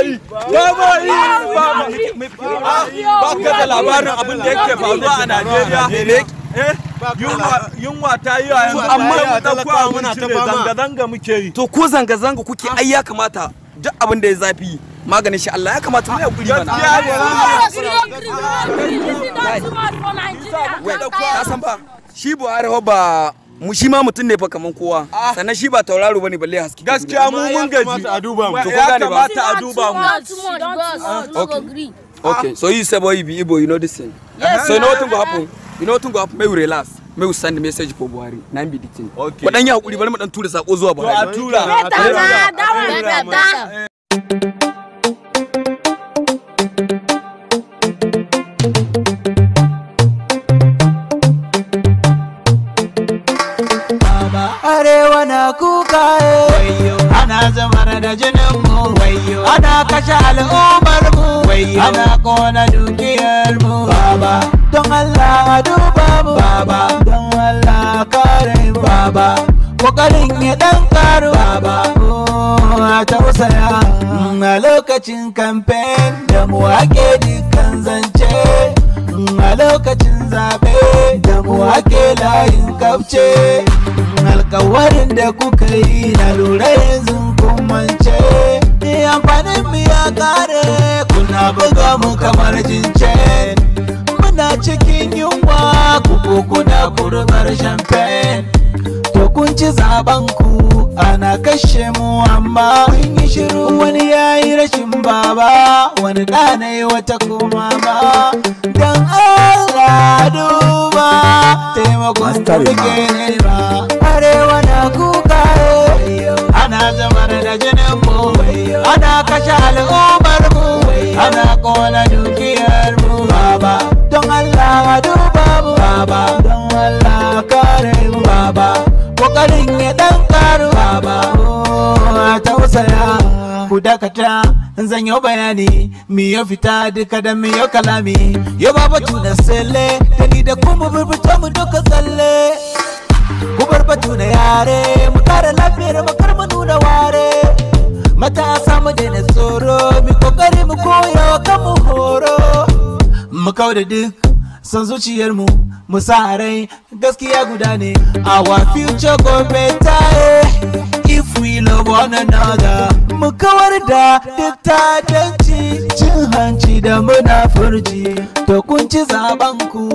ma yi, ba ma yi, ba ma yi. Ba ka da labarin abin da yake faruwa a Najeriya? Yunwa ta yi a yanzu, amma mu ɗauko abinci ne, zanga-zanga muke yi. To ko zanga-zanga kuke, ai ya kamata duk abin da ya zafi maganin shi Allah, ya kamata mu yi hakuri mana. Gaskiya ne. Ka san ba shi Buhari fa, ba mu shi ma mutum ne fa kaman kowa, sannan shi ba tauraro bane balle haske. Gaskiya mu mun gaji. A duba mu. To ko Ya gane ba? kamata a duba mu. Okay. Okay, so you say boy, you be Igbo, you know this thing. Yes, So you know what na. go happen? You know what go happen? May we relax. May we send the message for Buhari. Na be the thing. Okay. Ku dan yi hakuri, bari mu dan tura sako zuwa To Buhari. a tura. Better na, that one better. Arewa na kuka, ana zamar da jinin mu, ana kashe al'ummar mu, ana kona dukiyar mu. Baba, don Allah a duba mu. Baba, don Allah kare mu. Baba, kokarin ya dan karu. Baba, oh, a tausaya. A lokacin kamfen da mu ake dukkan zance, a lokacin zaɓe da mu ake layin kafce. Alkawarin da kuka yi na lura yanzu kun mance. Amfanin mu ya kare, kuna buga mu kamar jince. Muna cikin yunwa, kuku kuna kurbar champagne. To kun ci zaben ku, ana kashe mu amma kun yi shiru. Wani yayi rashin baba, wani ɗana yi wata kuma ba. Don Allah duba taimakon da muke nema. Arewa na kuka, ana zamar da jinin mu, ana kashe al'ummar mu, ana kona dukiyar mu. Baba, don Allah duba mu. Baba, don Allah kare mu. Baba, kokarin ya dan karu. Baba, oh, a tausaya. Ku dakata, zan yi bayani. Mi ya fita duka da mi ya kalami yo baba tuna sele da ni da kuma burbuta mu duka tsalle. Ku bar batu na yare, mu kare lafiyar mu, kar mu nuna ware. Matasa mu daina tsoro, mu kokari mu koya wa kanmu horo, mu kau da duk son zuciyar mu, mu sa rai gaskiya guda ne. Our future go better, if we love one another. Mu kawar da duk ta'addanci, cin hanci da munafurci. To kun ci zaben ku.